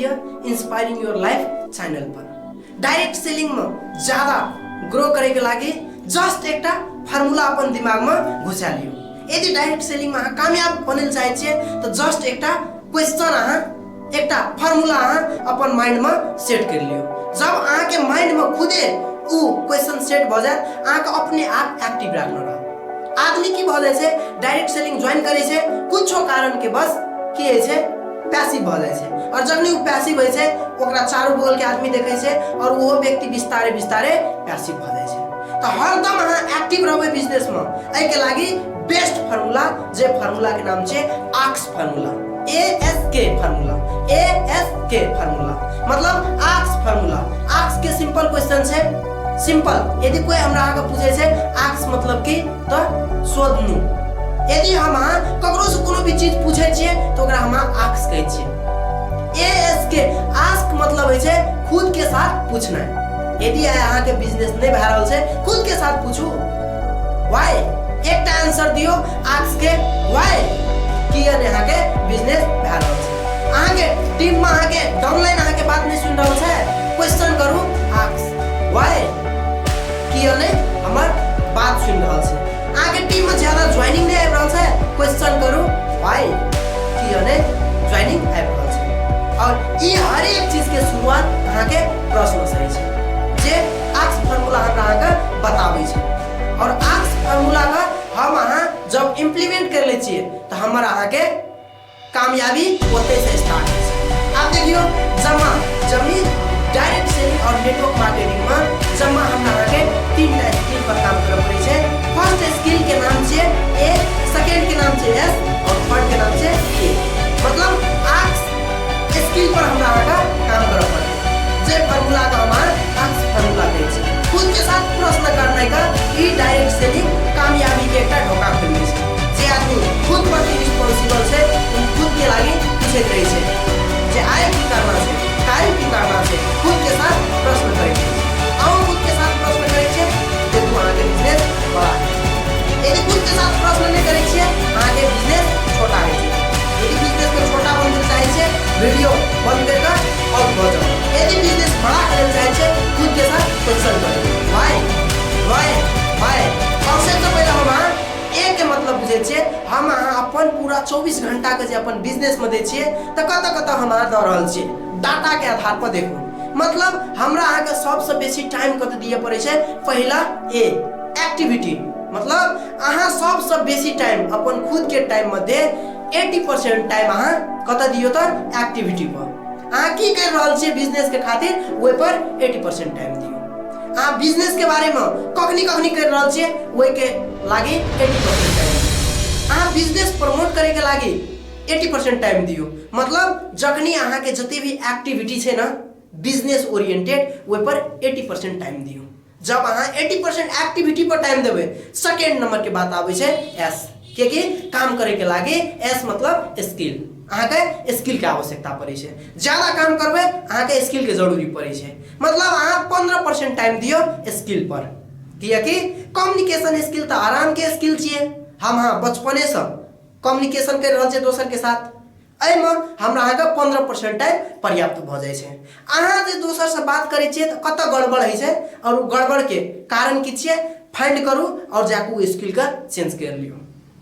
यऽ inspiring your life channel per. Direct selling में ज्यादा ग्रो करे के लागी जस्ट एकटा फार्मूला अपन दिमाग में घुसा लियो। यदि डायरेक्ट सेलिंग में अहाँ कामयाब बनै लए चाहै छियै तऽ जस्ट एकटा क्वेश्चन अहाँ एकटा फार्मूला अहाँ अपन माइंड में सेट कर लियो। जब अहाँ के माइंड में खुदे उ क्वेश्चन सेट भऽ जायत, अहाँ के अपने आप एक्टिव राखने रहत। आदमी की भऽ जाइ छै, डायरेक्ट सेलिंग ज्वाइन करै छै कुछो कारण के बस की होइ छै, पैसिव भऽ जाइ छै। और जखनी उ पैसिव होइ छै ओकरा चारू बगल के आदमी देखै छै और ओहो व्यक्ति बिस्तारे बिस्तारे पैसिव भऽ जाइ छै। तऽ हरदम अहाँ एक्टिव रहबै बिजनेस में। एहि के लागी बेस्ट फार्मूला, जे फार्मूला के नाम छै आक्स formula, A S K formula, A S K formula मतलब आक्स फार्मूला। आक्स के सिंपल क्वेश्चन छै, सिंपल यदि कोई हमरा अहाँके पूछै छै आक्स मतलब की, तऽ शोधनू। यदि हम अहाँ ककरो से कोनो भी चीज पूछै छियै तऽ ओकरा हम अहाँ आक्स कहै छियै। ए एस के आस्क मतलब होइ छै खुद के साथ पूछनाइ। यदि आइ अहाँके बिजनेस नहि भए रहल छै, खुद के साथ पूछू वाई, एकटा आंसर दियौ आस्क के वाई, किया नहि अहाँके बिजनेस भए रहल छै। अहाँके टीम में अहाँके डाउनलाइन अहाँके बात नहि सुनि रहल छै, क्वेश्चन करू आस्क वाई, किया नहि हमर बात सुनि रहल छै। अहाँके टीम में ज्यादा ज्वाइनिंग नहि आबि रहल छै, क्वेश्चन करू वाई, किया नहि ज्वाइनिंग आबि रहल छै। और ई हरेक चीज के शुरुआत अहाँके प्रश्न से होइ छै, जे आस्क फार्मूला हमरा अहाँके बताबै छै। और आस्क फार्मूला के हम अहाँ जब इम्प्लीमेंट कर लै छियै तऽ हमर अहाँके कामयाबी ओतै से स्टार्ट होइ छै। आब देखियौ, जमा जमीन डायरेक्ट सेलिंग और नेटवर्क मार्केटिंग में जमा हमरा अहाँके तीन टा स्किल पर काम करऽ पड़ै छै। फर्स्ट स्किल के नाम छै ए, सेकेंड के नाम छै एस और थर्ड के नाम छै के। मतलब आस्क स्किल पर हमरा अहाँके काम करऽ पड़तै, जे फार्मूला के हम अहाँ आस्क फार्मूला कहै छी। खुद के साथ प्रश्न करनाइ का ई डायरेक्ट सेलिंग कामयाबी के एकटा ढोका खोलि दै छै। जे आदमी खुद प्रति रिस्पॉन्सिबल छै ओ खुद के लागि पूछैत रहै छै जे आइ की करना छै, काल्हि की करना छै, खुद के साथ प्रश्न करैत रहै छै। अहूँ खुद के साथ प्रश्न करै छियै, देखू अहाँके बिजनेस बड़ा होइ छै। यदि खुद के साथ प्रश्न नहि करै छियै, अहाँके बिजनेस छोटा होइ छै। यदि बिजनेस के छोटा बनबै चाहै छियै, वीडियो बंद करि कऽ ऑफ भऽ जाउ। यदि बिजनेस बड़ा करै चाहै छियै, खुद के साथ क्वेश्चन करू why why why. और सबसँ पहिले हम अहाँ ए के मतलब बुझै छियै, हम अहाँ अपन पूरा 24 घंटा के जे अपन बिजनेस में दै छियै तऽ कतऽ कतऽ हम अहाँ दऽ रहल छियै, डाटा के आधार पर देखू। मतलब हमरा अहाँके सबसँ बेसी टाइम कतऽ दिअ पड़ै छै, पहिला ए एक्टिविटी। मतलब अहाँ सबसँ बेसी टाइम अपन खुद के टाइम मध्य 80% टाइम अहाँ कतऽ दियौ तऽ एक्टिविटी पर। अहाँ की करि रहल छियै बिजनेस के खातिर, ओहि पर 80% टाइम दियौ। अहाँ बिजनेस के बारे में कखनी कखनी करि रहल छियै, ओहि के लागी 80% टाइम दियौ। अहाँ बिजनेस प्रमोट करे के लागी 80% टाइम दियौ। मतलब जखनी अहाँ के जते भी एक्टिविटी छै ना बिजनेस ओरिएंटेड, ओहि पर 80% टाइम दियौ। जब अहाँ 80% एक्टिविटी पर टाइम देबै, सेकेंड नंबर के बात आबै छै एस, कियाकि काम करे के लागी एस मतलब स्किल, अहाँके स्किल के आवश्यकता पड़ै छै। ज्यादा काम करबै अहाँके स्किल के जरूरी पड़ै छै। मतलब अहाँ 15% टाइम दियौ स्किल पर, कियाकि कम्युनिकेशन स्किल तऽ आराम के स्किल छियै। हम अहाँ बचपने सँ कम्युनिकेशन करि रहल छियै दोसर के साथ, एहिमे हमरा अहाँके 15% टाइम पर्याप्त भऽ जाइ छै। अहाँ जे दोसरसँ बात करै छियै तऽ कतऽ गड़बड़ होइ छै आओर ओ गड़बड़के कारण की छियै, फाइंड करू आओर जाकऽ ओ स्किलके चेंज करि लियौ।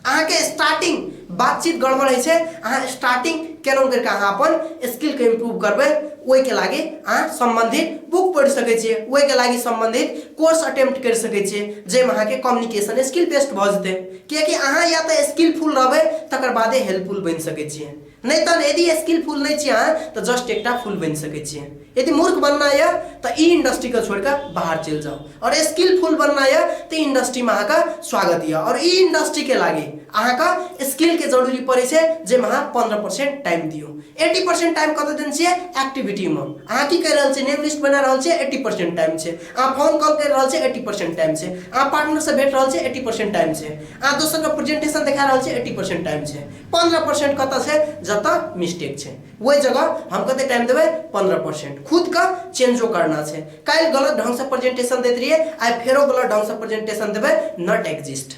अहाँके स्टार्टिंग बातचीत गड़बड़ होइ छै, अहाँ स्टार्टिंग केना करिके अहाँ अपन स्किलके इम्प्रूव करबै, ओहिके लागि अहाँ सम्बन्धित बुक पढ़ि सकै छियै, ओहिके लागि सम्बन्धित कोर्स अटेम्प्ट करि सकै छियै, जाहिमे अहाँके कम्युनिकेशन स्किल बेस्ट भऽ जेतै। कियाकि अहाँ या तऽ स्किलफुल रहबै तकर बादे हेल्पफुल बनि सकै छियै, नहि तऽ यदि स्किलफुल नहि छियै अहाँ तऽ जस्ट एकटा फुल बनि सकै छियै। यदि मूर्ख बनना यऽ तऽ ई इंडस्ट्रीके छोड़िकऽ बाहर चलि जाउ, आओर स्किलफुल बनना यऽ तऽ इंडस्ट्रीमे अहाँके स्वागत यऽ। आओर ई इंडस्ट्रीके लागि अहाँके स्किलके जरूरी पड़ै छै, जाहिमे अहाँ 15% टाइम दियौ। 80% टाइम कतऽ देने छियै, एक्टिविटीमे। अहाँ की करि रहल छियै, नेम लिस्ट बना रहल छियै, 80% टाइम छै। अहाँ फोन कॉल करि रहल छियै, 80% टाइम छै। अहाँ पार्टनरसँ भेट रहल छियै, 80% टाइम छै। अहाँ दोसरके प्रेजेंटेशन देखा रहल छियै, 80% टाइम छै। 15% कतऽ छै, जतऽ मिस्टेक छै ओहि जगह हम कते टाइम देबै, 15%। खुदके चेंजो करना छै। काल्हि गलत ढङ्गसँ प्रेजेंटेशन दैत रहियै, आइ फेरो गलत ढङ्गसँ प्रेजेंटेशन देबै, not exist.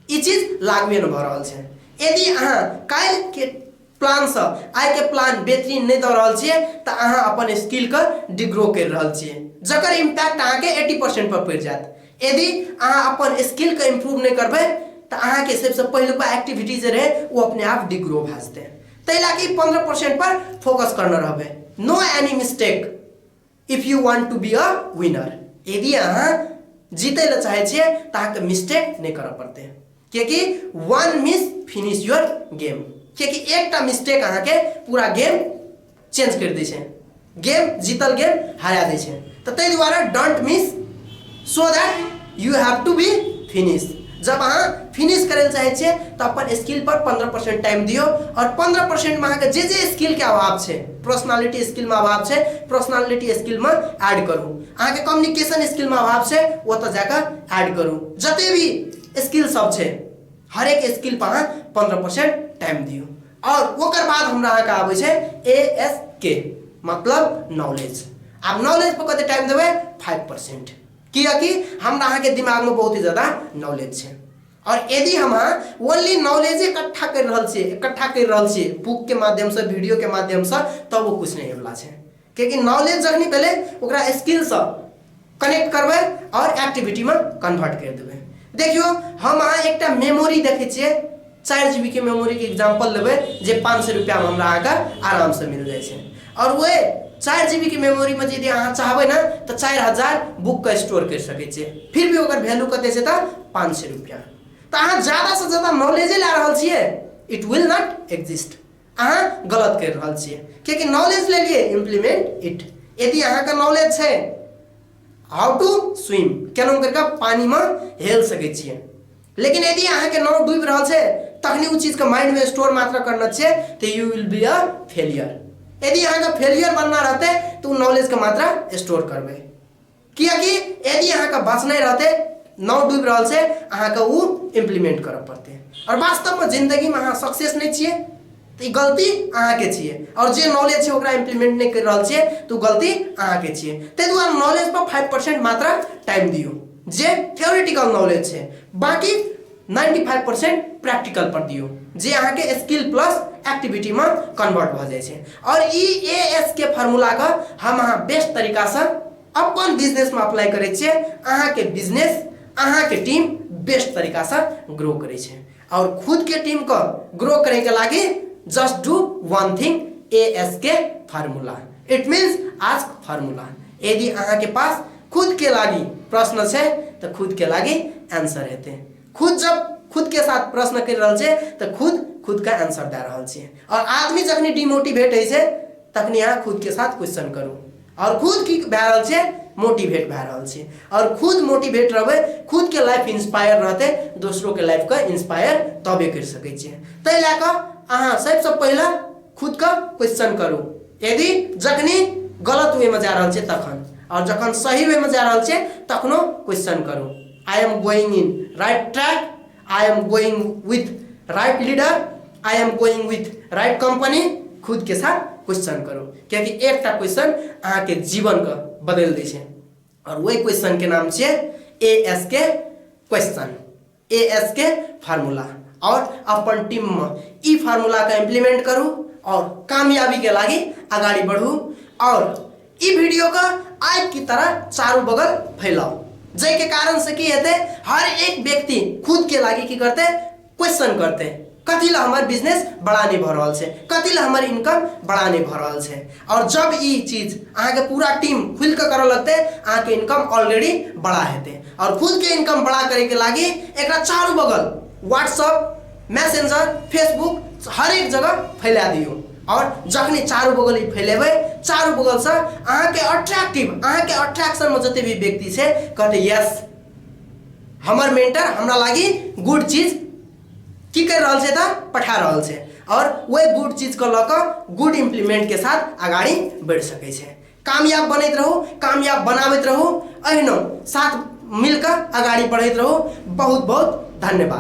ई चीज लागुए नहि भऽ रहल छै। यदि अहाँ काल्हिके प्लानसँ आइके प्लान बेहतरीन नहि दऽ रहल छियै तऽ अहाँ अपन स्किलके डिग्रो करि रहल छियै, जकर इम्पैक्ट अहाँके 80% पर पड़ि जायत। यदि अहाँ अपन स्किलके इम्प्रूव नहि करबै तऽ अहाँके सबसँ पहिलुका एक्टिविटी जे रहै ओ अपने आप डिग्रो भए जेतै। ताहि लए कऽ 15% पर फोकस करने रहबै। No any mistake if you want to be a winner. यदि अहाँ जीतै लए चाहै छियै तऽ अहाँके मिस्टेक नहि करऽ पड़तै, कियाकि one miss finish your game. कियाकि एकटा मिस्टेक अहाँके पूरा गेम चेंज करि दै छै, गेम जीतल गेम हरा दै छै। तऽ ताहि दुआरे don't miss, so that you have to be finish. जब अहाँ फिनिश करै लए चाहै छियै तऽ अपन स्किल पर 15% टाइम दियौ, आओर 15%मे अहाँके जे जे स्किलके अभाव छै, पर्सनालिटी स्किलमे अभाव छै, पर्सनालिटी स्किलमे ऐड करू। अहाँके कम्युनिकेशन स्किलमे अभाव छै, ओतऽ जाकऽ ऐड करू। जते भी स्किल सब छै हरेक स्किल पर अहाँ 15% टाइम दियौ। आओर ओकर बाद हमरा अहाँके आबै छै ए एस के, मतलब नॉलेज। आब नॉलेज पर कते टाइम देबै? 5%। कियाकि हमरा अहाँके दिमागमे बहुत ही ज्यादा नॉलेज छै, आओर यदि हम अहाँ ओनली नॉलेजे इकट्ठा करि रहल छियै, इकट्ठा करि रहल छियै बुकके माध्यमसँ, वीडियोके माध्यमसँ, तब ओ किछु नहि होइवला छै। कियाकि नॉलेज जखनी भेलै ओकरा स्किलसँ कनेक्ट करबै आओर एक्टिविटीमे कन्वर्ट करि देबै। देखियौ, हम अहाँ एकटा मेमोरी देखै छियै, 4 जी बी के मेमोरीके एग्जाम्पल लेबै जे 500 रुपैआमे हमरा अहाँके आरामसँ मिल जाइ छै। आओर ओहि 4 जी बी के मेमोरीमे यदि अहाँ चाहबै ने तऽ 4000 बुकके स्टोर करि सकै छियै, फिर भी ओकर वैल्यू कते छै तऽ 500 रुपैआ। तऽ अहाँ ज्यादासँ ज्यादा नॉलेजे लए रहल छियै, it will not exist. अहाँ गलत करि रहल छियै, कियाकि नॉलेज लेलियै, इम्प्लीमेंट it. यदि अहाँके नॉलेज छै how to swim, केना करि कऽ पानिमे हेल सकै छियै, लेकिन यदि अहाँके नाव डूबि रहल छै तखनी ओ चीजके माइंडमे स्टोर मात्र करना छियै तऽ you will be a failure. यदि अहाँके फेलियर बनना रहतै तऽ ओ नॉलेजके मात्रा स्टोर करबै, कियाकि यदि अहाँके बचनाइ रहतै, नाव डूबि रहल छै, अहाँके ओ इम्प्लीमेंट करऽ पड़तै। आओर वास्तवमे जिन्दगीमे अहाँ सक्सेस नहि छियै तऽ ई गलती अहाँके छियै, आओर जे नॉलेज छै ओकरा इम्प्लीमेंट नहि करि रहल छियै तऽ ओ गलती अहाँके छियै। ताहि दुआरे नॉलेज पर 5% मात्रा टाइम दियौ जे थियोरिटिकल नॉलेज छै, बाकी 95% प्रैक्टिकल पर दियौ जे अहाँके स्किल प्लस एक्टिविटीमे कन्वर्ट भऽ जाइ छै। आओर ई ए एस के फार्मूलाके हम अहाँ बेस्ट तरीकासँ अपन बिजनेसमे अप्लाई करै छियै, अहाँके बिजनेस अहाँके टीम बेस्ट तरीकासँ ग्रो करै छै। और खुद के टीम को ग्रो करे के लागी just do one thing, A S K formula, it means ask formula. यदि अहाँ के पास खुद के लागी प्रश्न छै तो खुद के लागी आंसर हेतै। खुद जब खुद के साथ प्रश्न कर रहल छै तो खुद खुद का आंसर दे रहल छै। और आदमी जखनी डिमोटिवेट होइ छै तखनी अहाँ खुद के साथ क्वेश्चन करू, और खुद की भए रहल छै, मोटिवेट भए रहल छै। और खुद मोटिवेट रहबै, खुद के लाइफ इंस्पायर रहतै, दोसरो के लाइफ के इंस्पायर तबे करि सकै छियै। ताहि लए कऽ अहाँ सबसँ पहिले खुद के क्वेश्चन करू, यदि जखनी गलत वे में जा रहल छै तखन, और जखन सही वे में जा रहल छै तखनो क्वेश्चन करू। I am going in right track, I am going with right leader, I am going with right company. खुद के साथ क्वेश्चन करू, कियाकि एकटा क्वेश्चन अहाँके जीवन के बदलि दै छै, और वही क्वेश्चन के नाम छियै ए एस के क्वेश्चन, ए एस के फार्मूला। और अपन टीम में ई फार्मूला के इम्प्लीमेंट करू और कामयाबी के लागि अगाडि बढ़ू, और ई वीडियो के आग की तरह चारू बगल फैलाओ, जाहि के कारण से की हेतै, हर एक व्यक्ति खुद के लागि की करतै, क्वेश्चन करतै, कथी ला हमर बिजनेस बड़ा नहीं भऽ रहल छै, कथी ला हमर इनकम बड़ा नहीं भऽ रहल छै। और जब ई चीज अहाँके पूरा टीम खुलि कऽ करऽ लगतै, अहाँके इनकम ऑलरेडी बड़ा हेतै। और खुद के इनकम बड़ा करे के लागि एकरा चारू बगल व्हाट्सअप, मैसेंजर, फेसबुक हर एक जगह फैला दियौ। और जखनी चारू बगल ई फैलेबै, चारू बगलसँ अहाँके अट्रैक्टिव, अहाँके अट्रैक्शनमे जते भी व्यक्ति छै कहतै यस हमर मेंटर हमरा लागि गुड चीज की कर रहल छै तऽ पठा रहल छै, और वही गुड चीज के लऽ कऽ गुड इम्प्लीमेंट के साथ अगाडि बढ़ि सकै छै। कामयाब बनैत रहू, कामयाब बनाबैत रहू, एहिना साथ मिलकऽ अगाडि बढ़ैत रहू। बहुत बहुत धन्यवाद।